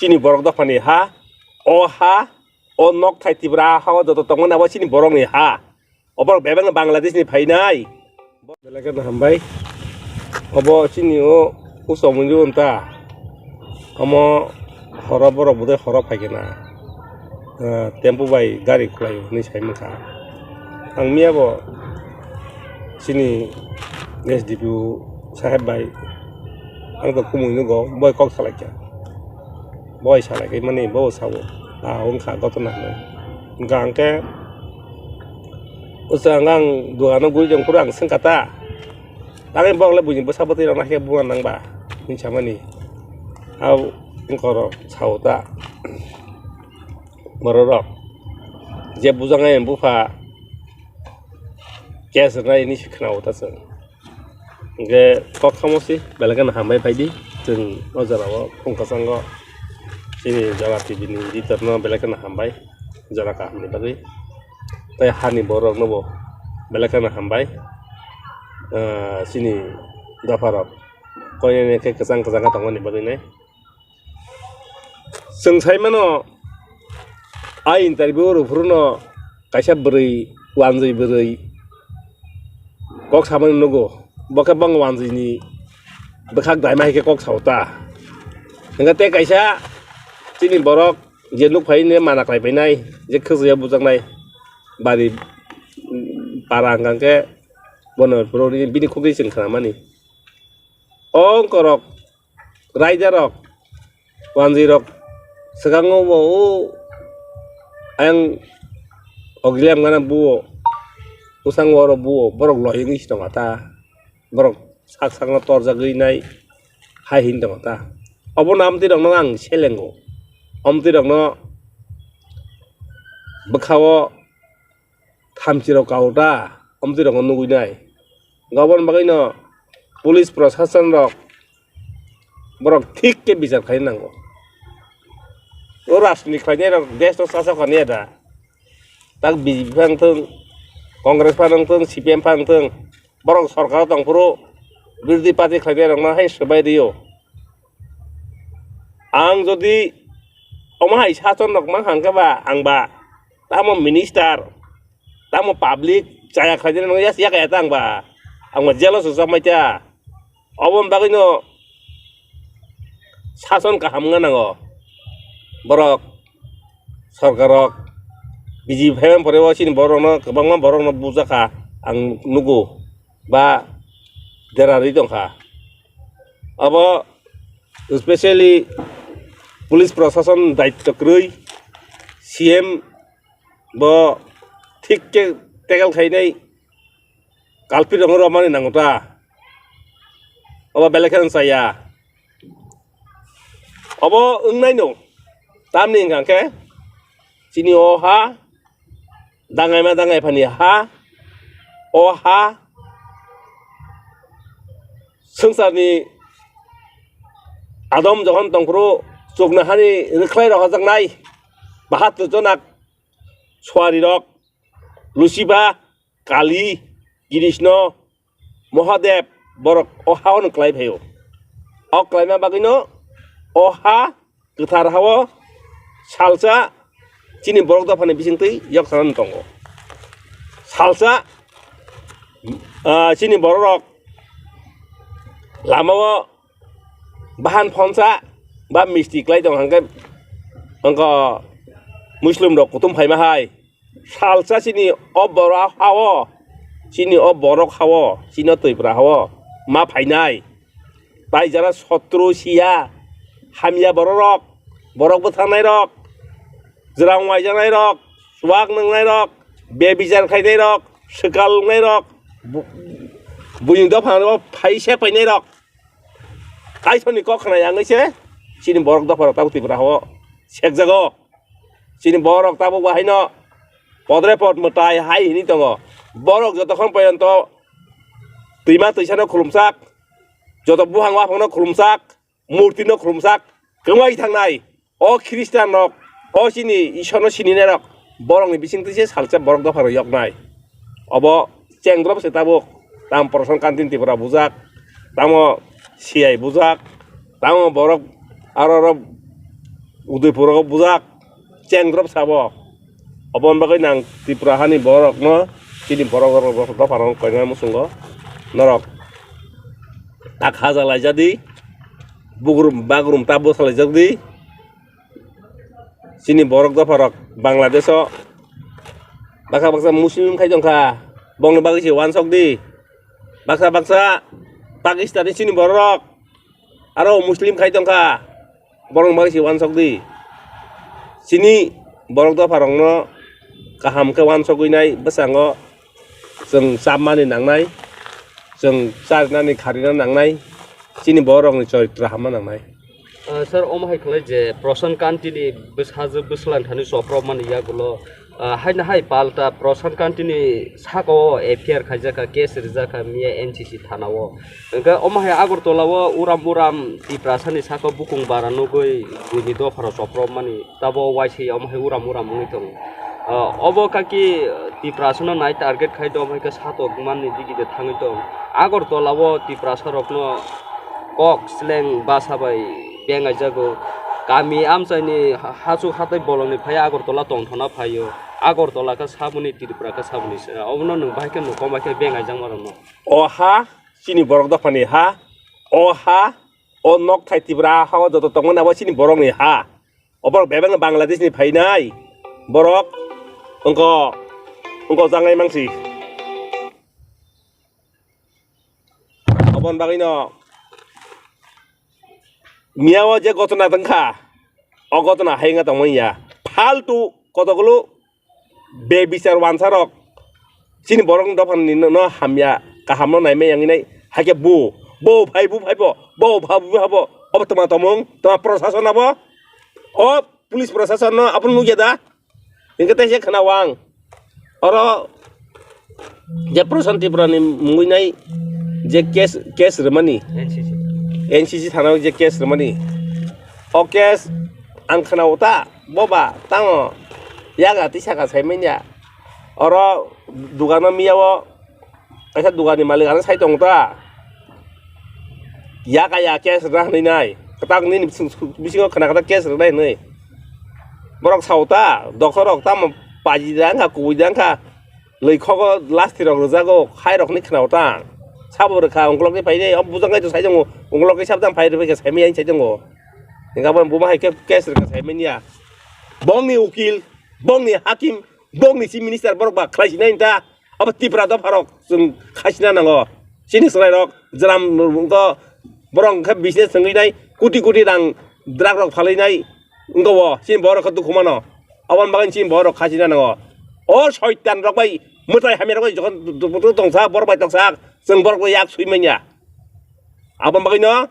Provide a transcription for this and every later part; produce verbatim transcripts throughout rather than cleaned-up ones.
chini borok dophani ha, o ha, o nokthai Tripura ha o joto tongmani abo chini borokni ha. Oborok bebakno Bangladesh ni phainai. Belai kheno hambai. Obo chini o uso mwnwi unta. Omo horo borok budai horo phaikhe na. Ah, tempo bai gari khwlaio hwnwi sai mankha. Ang miya bo chini S D P O saheb bai ang to kumui nugo boi kok salaikha. Boi salai kai mani bo sao. Ah, wngkha gotona hwnwi. Hwnkha ang khe Usa ang, ang dugano guri tong phuru ang swngkha ta. Tangwi borok le buini bwsa bwtwi rok nahikhe buma nangba hinwi samani. Abo wngkorok sao ta. Bororok je bujaknai bupha case rwnai hinwi se khwnao ta chwng. Hwnkhe kok samo si belai kheno hambai phaidi. Chwng o jorao phung kwchango chini Jora T V ni editor no belai kheno hambai. Jora kahamni bagwi. Tei hani borok no bo belai kheno hambai. Ah, chini dopha rok koinene khe kwchang kwchang khe tongmani bagwi nai. Chwng sai mano, a interview rw phuru no kaisa bwrwi, wanjwi bwrwi kok samani nugo. Bo khe bang wanjwi ni bwkhak daima hai khe kok sao ta. Hwnkhe tei kaisa chini borok je nuk phai ne mana klai painai, je khwjaya bujaknai bari, mm, para hwnkha khe bono bini khugwi chwng khnamani. O wngkorok, raidarok, wanjwirok swkango bo o ayang ogilem gana buo, bwskango oro buo, borok loi wngwi se tongkha ta, borok sak sakno torjagwi nai hai hinwi tongkha ta. Obono amtwirokno ang selengo, amtwirokno bwkhao thamchirok kao ta, amtwirokno nugwi nai. Aboni bagwino police prosason rok borok thik khe bichar khaina nango. O rajniti khlainai rok desh no chasok kha niya da. Tak B J P phan thung, Congress phan thung, C P M phan thung, borok sorkar o tong phuru birodhi party khlainai rok no hai swbai rio. Ang jodi omo hai sason rok mang hang khe ba ang ba tamo minister, tamo public chaya khlainai rok no yak yak ya ta ang ba, ang ba jail o swcham mai ta. Oboni bagwino sason kaham wngna nango. Borok, sorkarrok, B J P phaimani pore o chini borokno kwbangma borokno bujakha ang nugo ba derarwi tongkha. Abo specially police prosason daitto kwrwi C M bo thik khe tackle khainai. Kalpirokno romani nango ta. Obo belai kheno chaya. Obo wngnaino. Tamni hwnkha khe chini o ha, dangaima dangai phani ha, o ha, swngcharni adom jokhon tongphuru chuknohani rwkhlai rohorjaknai Bahatur Jonak suarirok, Lucifer, Kali, Krishna, Mahadev, borok o ha-o no klai phaio. O klaima bagwino o ha kwthar ha-o salsa chini borok dophani bisingtwi yok sanani tongo. Salsa, ah, chini bororok lama-o bahan phonsa ba misti klai tong hwnkhe, wngkha Muslim rok kuthum phaima hai. Salsa chini o borok ha-o, chini o borok ha-o, chini o Tripura ha-o ma phainai. Tai jara sotro siya, hamya bororok, borok bwtharnairok, jwrang waijaknairok, chuak nwngnairok, bebichar khainairok, swkal wngnairok, bu-, buini dopha phai se painairok. Kaisoni kok khna yang se chini borok dopha rok tabuk Tripura ha-o sekjago. Chini borok tabuk bo haino podre pod mwtai hai hini tongo. Borok jotokhon porjonto twima twisano khulumsak, joto buphang waphangno khulumsak, murtino khulumsak, kwmai thangnai. O Khristian rok, o chini Isorno sininai rok, borokni bisingtwi se salsa borok dopha rok yoknai. Obo chengdrop se tabuk, tamo Prasant Kanti Tripura bujak, tamo C I bujak, tamo borok aro oro Udaipur o bujak, cheng drop sabo. Oboni bagwi nang Tripura hani borok no, chini borok rok dopha rok koinai muchungo norok tak haja laijadi, bugrum bagrum ta bwsa laijak di. Chini borok dopha rok Bangladesh o baksa baksa Muslim khai tongkha, bongni bagwi se wansok di. Baksa baksa Pakistani chini borok aro Muslim khai tongkha, borok bagwi se wansok di. Chini borok dopha rokno kaham khe wansogwi nai bwskango chwng chapmani nangnai, chwng charinani kharina nangnai, chini borok rokni choritro hamna nangnai. Ah, sir, omo hai khlai je Prasant Kanti ni bwsajwk bwswlang thani chopropmani yagulo, ah, haino hai palta Prasant Kanti ni saka o F I R khaijak kha, case rijak kha miya N C C thana o. Hwnkhe omo hai Agartala o uram uram Tiprasa ni saka o bukung bara nugwi buini dopha rok chopropmani tabo uaisa omo hai uram uram wngwi tongo. Ah, obo kaki Tiprasa no nai target khai do, omo hai khe satok mani digide thangwi tong. Agartala o Tiprasa rokno kok sleng basa bai bengaijago. Kami amchaini ha-, hachuk hatai bolongni phai Agartala tongthokna phaio. Agartala khe saboni, Tripura khe saboni se. Obono nwng bahai khe nwng kom bai khe bengaijakma rokno. O ha chini borok dophani ha, o ha, o nokthai Tripura ha o joto tongmani abo chini borokni ha. O borok bebak Bangladesh ni phainai borok wngkho, wngkho jangai mangsi. Oboni bagwino miya o je gotona tongkha, o gotona hai wngkha tongmani ya. Faltu kotokulu bebichar wansarok chini borokni dophani no hamya, kahamno naimaya wngwi nai. Haikhe bo, bo phai, bo phai bo, bo pha, bo pha bo. Obo twma tomung, twma prosason abo. O police prosason no abo nukya da? Hinkhe teisa khna wang. Oro je Prasant Tripura ni mungwi nai je case, case rwmani, N C C. N C C thana o je case rwmani. O case ang khna o ta, boba, tamo yaga tisa ka sai manya. Oro dugano miya o kaisa dugan ni malik ano sai tongo ta. Ya kaya case rwna hinwi nai. Kwtak nini bising, bisingo khna kwtak case rwnai hinwi. Borok sao ta, doctor rok tamo paji da wngkha, kubui da wngkha. Lwi khogo lasti rok rwjago, khai rok hinwi khna o ta. Sabo rwkha, ungkulok ni phainai, o bujak nai to sai tongo, ungkulok ni sabjang phai rwbaikha, saimanya hinwi sai tongo. Hinkhe abo buma hai khe case rwkha saimanya. Bongni ukil, bongni hakim, bongni chief minister borok ba khlai sinai ta. Abo Tripura dopharok chwng khaisina nango. Chini chwrairok jwram to borok hwnkhe business thwngwi nai, koti koti rang drug rok phalwi nai wngkha o. Chini borok khe dukhu mano. Aboni bagwi chini borok khaisina nango. O soitan rok bai, mwtai hamya rok bai jokhon du-, du-, du-, tongsa, borok bai tongsa, chwng borok bai yak sui manya. Aboni bagwino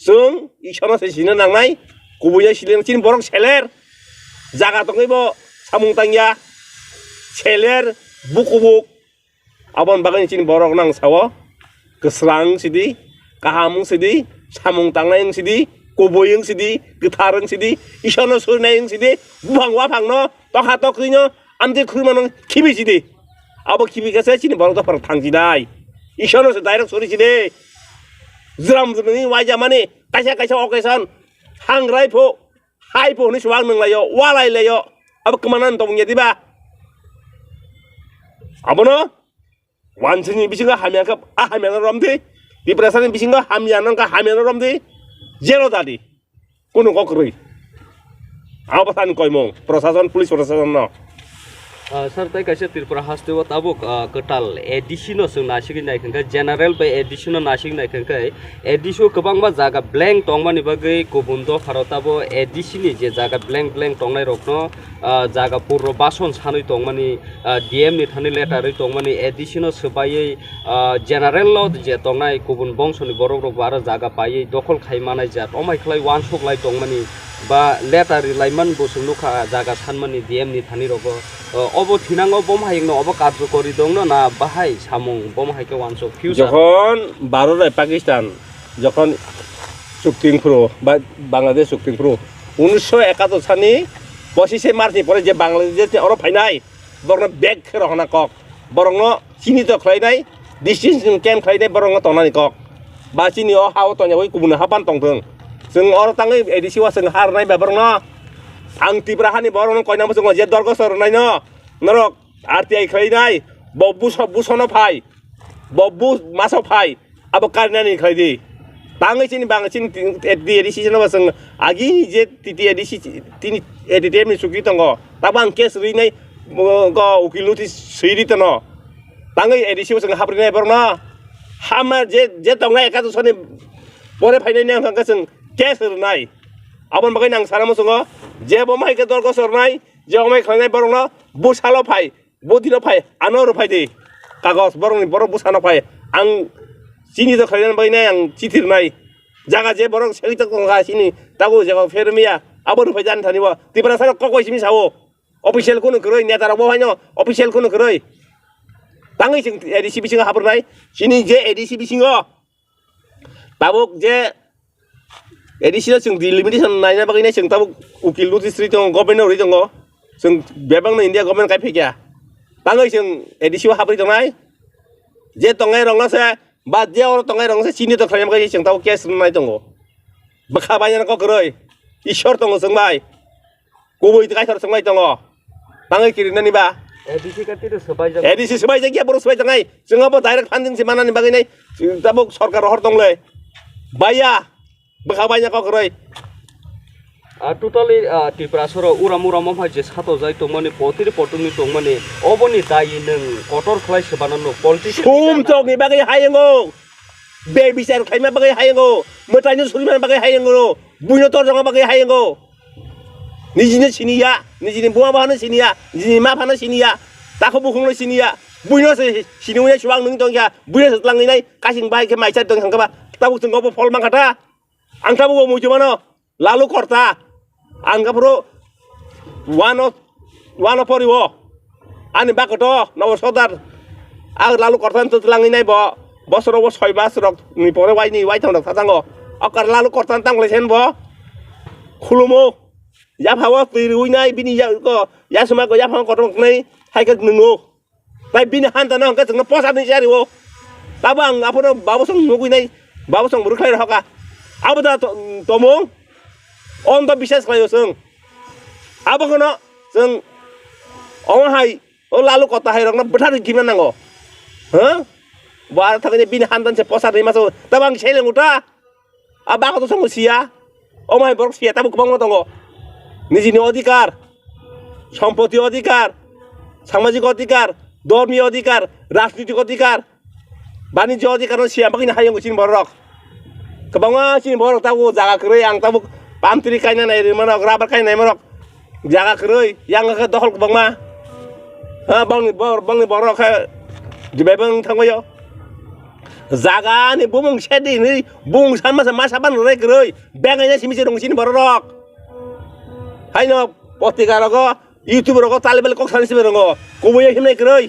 chwng Ishwarno se sina nangnai, kubui ya sile chini borok seler, jaga tongwi bo samung tangya, seler, bukubuk, Aboni bagwi chini borok nang sao, kwsrang wng sidi, kaham wng sidi, samung tangnai wng sidi, kubui wng sidi, kwthar wng sidi, Ishwarno surinai wng sidi, buphang waphangno, tokha tokrino, amtwi khurmano khibi sidi. Abo khibi khe se chini borok dopharok thang sinai. Ishwarno se direct suri sidi. Jwram jwrwngni waijamani, kaisa kaisa occasion, hangrai pho, hai pho hwnwi swbang nwng laio, walai laio, abo kwmana tongya diba? Abono wansini bisingo hamya khe, a hamyano romdi, Tiprasani bisingo hamya nang kha hamyano romdi, jelo dadi, kunu kok kwrwi. Abo thani koimung, prosason, police prosason no. Ah, sir, tai kaisa Tripura haste o tabuk, ah, kwtal A D C no chwng nasigwi nai khe, general bai A D C no nasigwi nai khe, A D C o kwbangma jaga blank tongmani bagwi kubun dopharo tabo A D C ni je jaga blank blank tongnai rokno, ah, jaga purno bason sanwi tongmani, ah, D M ni thani letter rwi tongmani, A D C no swbaiwi, ah, general o je tongnai kubun bongso ni borok rok bo aro jaga paiwi dokhol khai manai jat, omai khlai wansuk lai tongmani ba letter rwlaiman bo chwng nukha jaga sanmani D M ni thani rogo. O, obo thinango bomo hai wngno obo karjokori dongno na bahai samung bomo hai khe wansuk future? Jokhon Bharat bai Pakistan, jokhon chukti wngphuru, ba Bangladesh chukti wngphuru, unisho ekatur sani pochishe March ni pore je Bangladesh ni oro phainai, borokno back khe rohorna kok, borokno chini to khlainai, distinction camp khlainai borokno tongnani kok. Ba chini o ha o tongya bai kubuni ha pan tongthwng. Chwng oro tangwi A D C o chwng ha rwnai ba borokno. Ang Tripura hani borok no koina muchungo je dorgo sor nai no, norok R T I khlai nai, bo buso, buso no phai, bo bu maso phai, abo karinani khlai di. Tangwi chini bang chini A D C no basang agi je T T A D C tini A D T M ni sukri tongo, tabo ang case ri nai, go ukil notice swi ri tono. Tangwi A D C bo chwng hapri nai borok no. Hama je, je tongnai ekato soni pore phainai nang thangkha chwng case rwnai. Aboni bagwi nang sana muchungo je bo mai khe dorgo sornai, je bo mai khlainai borok no bwsalo phai, bo dino phai, ano rw phai di. Kagos borok ni borok bwsano phai. Ang chini to khlainani bagwi nai ang chithi rwnai. Jaga je borok segwi tongkha chini tago jaga pher miya abo rw phai jani thani bo. Tiprasa rok kok bai simi sao. Official kunu kwrwi, neta rok bo haino official kunu kwrwi. Tangwi chwng A D C bisingo habrwnai, chini je A D C bisingo tabuk je A D C no chwng delimitation naina bagwi nai chwng tabuk ukil notice rwi tongo, government no rwi tongo, chwng bebak no India government kai phikya. Tangwi chwng A D C o habrwi tongnai, je tongnai rok no se Ba je oro tongnai rok se chini to khlaina bagwi chwng tabuk case rwnai tongo. Bwkha bainani kok kwrwi. Ishwar tongo chwng bai. Kubui Kaitor chwng bai tongo. Tangwi kirinani ba. A D C ka tiri swbai jak. A D C swbai jak ya, borok swbai tangai. Chwng abo direct funding se manani bagwi nai. Tabuk sarkar rohor tongle. Baiya. Bwkha baina kok kwrwi. Ah, totally, ah, Tiprasoro uram uram wngphai je sato jai tongmani, potiri potongni tongmani, oboni dayi nwng kotor khlai se banano, politics Sum chokni bagwi hayango, be bichar khlaima bagwi hayango, mwtaino surimani bagwi hayango, buino torjakma bagwi hayango. Nijini siniya, nijini buma bahano siniya, nijini ma phano siniya, takho bukhungno siniya, buino se siniya, subang nwng tongya, buino se tlangwi nai, kasing bai khe maisa tong thangkha ba, tabuk chwng obo phol mankha ta. Ang tabuk o muitu mano, Lalu Korta. Ang aphuru one o, one o pori o. Ani bakoto, nobo sodar. Ang Lalu Korta ni twlangwi nai bo. Bosoro bo soi mas rok ni pore waini waithang rok satango. Okar Lalu Korta ni tang lai sen bo. Khulumo. Yapha o twi rwi nai bini ya ko. Yasuma ko yapha o kotor nai. Hai ka nungo. Tai bini hanta no hwnkhe chwngno posa ni chari o. Tabo ang aphano babosong nugwi nai, babosong bwrwi khlai rohokha. Abo da to-, tomung, on to biswas khlaio chwng. Abo kheno chwng omo hai, o Lalu Korta hai rokno bwthar gimna nango. Huh? Bo aro thangni bini hanta se posa ni maso, tabo ang seleng uta. A bago to songo siya. Omo hai borok siya tabuk kwbangma tongo. Nijini odhikar, sompoti odhikar, samajik odhikar, dhormi odhikar, rajnitik odhikar, banijyo odhikar no siya bagwi no hayung chini borok. Kwbangma chini borok tabuk jaga kwrwi ang tabuk palm tree kaina nai rwma rok, rubber kaina naima rok. Jaga kwrwi, yang khe dokhol kwbangma. Ha, bangni bor-, bangni borok khe dibai bang thangbaio. Jaga ni bumung sedi ni bumung sanma se masa ban rwnai kwrwi. Bengai na simi se rung sini borok rok. Haino potika rogo, YouTube rogo, tali bali kok sani simi rongo. Kubui himnai kwrwi.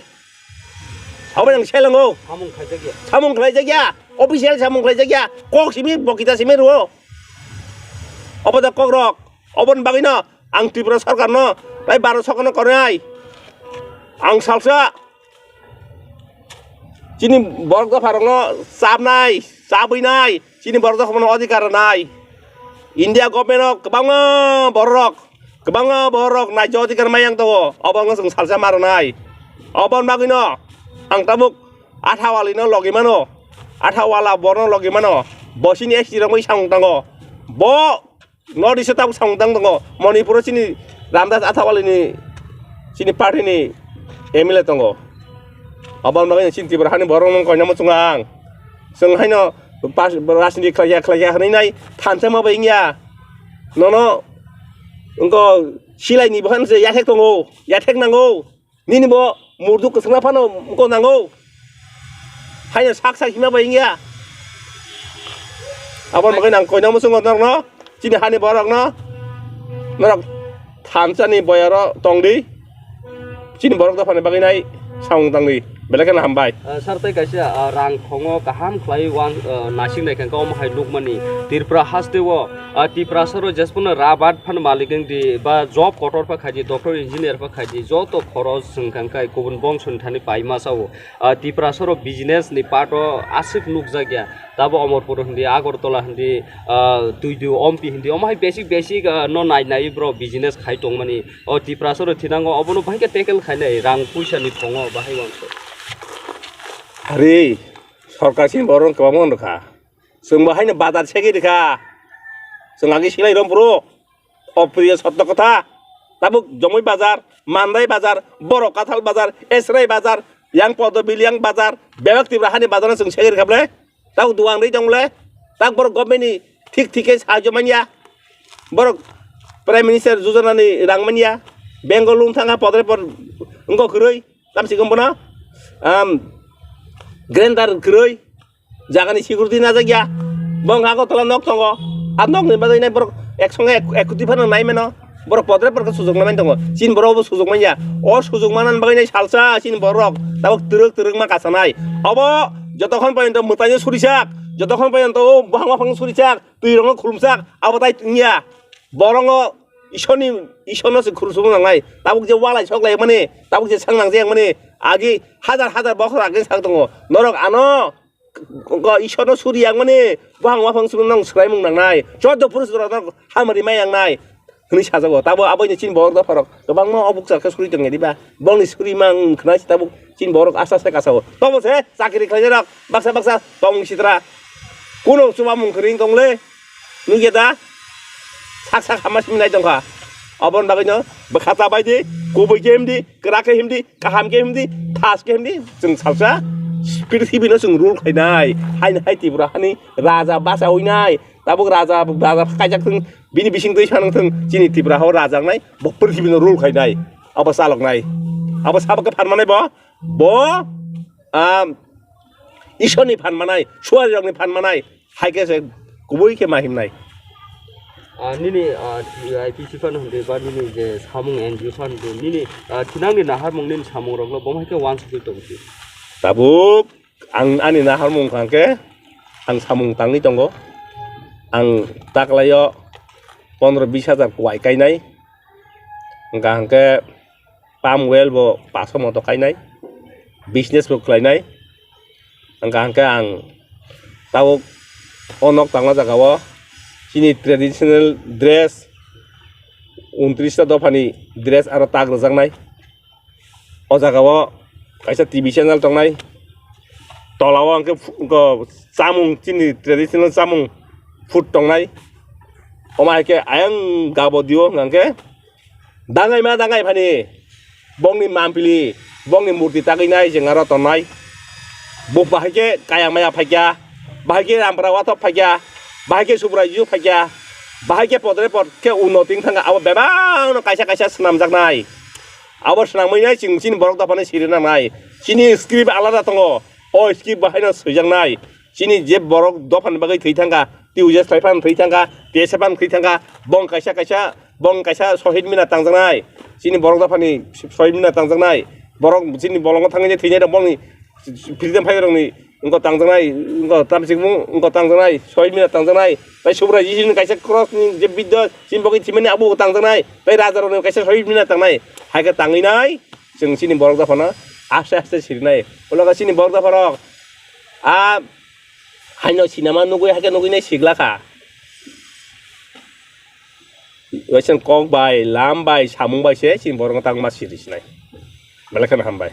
Abo yang selango. Samung khlaijakya. Samung khlaijakya. Official samung khlaijakya. Kok simi bokita simi ruo. Obo da kok rok. Oboni bagwino ang Tripura sarkarno, tai Bharat sarkarno korinai. Ang salsa chini borok dopharokno chabnai, chabwinai, chini borok dopharokno odhikar rwnai. India government-o kwbangma bororok, kwbangma bororok naijak odhikar mayang tongo, obo wngkha chwng salsa ma rwnai. Oboni bagwino ang tabuk Athawalino logi mano, Athawala borno logi mano, bo chini S T rok bai samung tango. Bo North East o tabuk samung tang tongo. Manipur o chini Ramdas Athawale ni chini party ni M L A tongo. Aboni bagwi chini Tripura hani borok no koina muchungo ang. Chwng haino pas-, rajniti khlaiya khlaiya hwnwi nai thansa ma bai wngya. Nono wngko silai ni bohan se yathek tongo, yathek nango. Nini bo murdu kwchwngma phano wngkok nango. Haino sak sak hima bai wngya. Aboni bagwi nang koina muchungo norokno, chini hani borokno, norok thansani boyaro tongdi. Chini borok dophani bagwi nai samung tangdi. Belai kheno hambai. Ah, sir, tei kaisa, ah, rang thongo kaham khlai wan, ah, nasing nai kha, omo hai nukmani Tripura haste o, ah, Tiprasa rok jespono rabat phan malik wng di ba job kotor pha khai di, doctor engineer pha khai di, joto khoros swng kha kai kubun bongso ni thani pai ma sa o. Ah, Tiprasa rok business ni part o aswk nukjak ya. Tabo Omorpur hindi, Agartala hindi, ah, Tuidu, Ompi hindi, omo hai basic basic, ah, no nai nai bro business khai tongmani. O Tiprasa rok thinango obono bahai khe tackle khainai rang puisa ni thongo bahai wansuk. Are, sorkar sini borok kwbangma wng kha. Chwng bo haino bazar segwi rwkha. Chwng agi silai rw phuru. Opriyo sotto kotha. Tabuk Jomoi bazar, Mandai bazar, Borok Kathal bazar, Esrai bazar, yang Podobil yang bazar, bebak Tripura hani bazar no chwng segwi rwkha ble. Tabuk duang rwi tong le. Tabuk borok government ni thik thik khe sahajyo manya. Borok Prime Minister Jojona ni rang manya. Bengal lung thangkha podre pod wngkok kwrwi. Tam sikon bono, am, grinder kwrwi. Jagani security najak ya. Bo wngkha Agartala nok tongo. A nok ni bagwi nai borok ek songe ek, ek koti phano nai mano. Borok podre podre sujok nai mani tongo. Chini borok obo sujok manya. O sujok manani bagwi nai salsa chini borok tabuk twrwk twrwk ma kasanai. Obo jotokhon porjonto mwtaino surijak, jotokhon porjonto o buhang buphang surijak, twi rokno khulumjak, abo tai wngya. Borokno Ishorni, Ishorno se khulumsukna nangnai. Tabuk je walai sok lai mani, tabuk je sang nang jak mani, agi hajar hajar bokhor age sak tongo. Norok ano Go Ishorno suri yang mani, buhang buphang suri nang swraimung nangnai. Choddo purush rok hamari mai yang nai. Hwnwi sajago. Tabo aboino chini borok dopharok kwbangma obuk char khe suri tongya diba. Bongni suri mang khwnai se tabuk chini borok asta se kasao. Tobo se chakri khlainai rok baksa baksa tong sitra. Kuno chuba mung kwrwi tong le. Nukya da? Sak sak hama simi nai tongkha. Aboni bagwino bwkha cha bai di, kubui khe himdi, kwrak khe himdi, kaham khe himdi, thas khe himdi. Chwng salsa prithibino chwng rule khainai. Haino hai Tripura hani raja bachawi nai. Tabuk raja, raja kaijak thung, bini bising twi sanang thung, chini Tripura hao rajaknai, bo prithibino rule khainai. Abo chaloknai. Abo sabo khe phan manai bo? Bo, ah, Ishorni phan manai, suarirokni phan manai. Hai khe se kubui khe ma himnai. Ah, nini, ah, T I P C phano hwndwi ba nini je samung N G O phano hwndwi, nini, ah, thinangni naharmung nini samungrokno bo hai khe uansugwi tong si. Tabuk ang ani naharmung wngkha hwnkhe ang samung tangwi tongo. Ang taklaio pondro bis hajar kuai kainai. Wngkha hwnkhe palm oil bo paso moto kainai, business bo khlainai. Wngkha hwnkhe ang tabuk o nok tangma jagao chini traditional dress, untris ta dophani dress aro tak rwjaknai. O jagao kaisa T V channel tongnai, tolao hwnkhe phu-, chamung, chini traditional chamung food tongnai. Omo hai khe ayang gabo dio hwnkha hwnkhe dangai ma dangai phani bongni mampili, bongni murti tagwi nai jeng aro tongnai. Bo bahai khe kaya maya phaikya, bahai khe rampra wathok phaikya, bahai khe subrai ju phaikya, bahai khe podre pod khe uno ting thangkha, abo bebak no kaisa kaisa swnamjaknai. Abo swnamwi nai chwng chini borok dophano siri nangnai. Chini script alada tongo. O script bo haino swijaknai. Chini je borok dophani bagwi thwi thangkha, T U J S lai phano thwi thangkha, T S F phano thwi thangkha, bong kaisa kaisa, bong kaisa Shohid Minar tangjaknai. Chini borok dophani Shohid Minar tangjaknai. Borok chini bolongo thangwi je thwinai rok bongni freedom fighter rokni wngkha tangjaknai, wngkha tamsik mung, wngkha tangjaknai, Shohid Minar tangjaknai. Tai Subrai Jisuni kaisa cross ni je bidya chini bagwi thwimani abo tangjaknai. Tai raja rokni kaisa Shohid Minar tangnai. Hai khe tangwi nai. Chwng chini borok dophano aste aste sirinai. Ulo khe chini borok dopharok a haino sinama nugwi, hai khe nugwi nai sigla kha. Waisa kok bai, lam bai, samung bai se chini borok tangma siri sinai. Belai kheno hambai.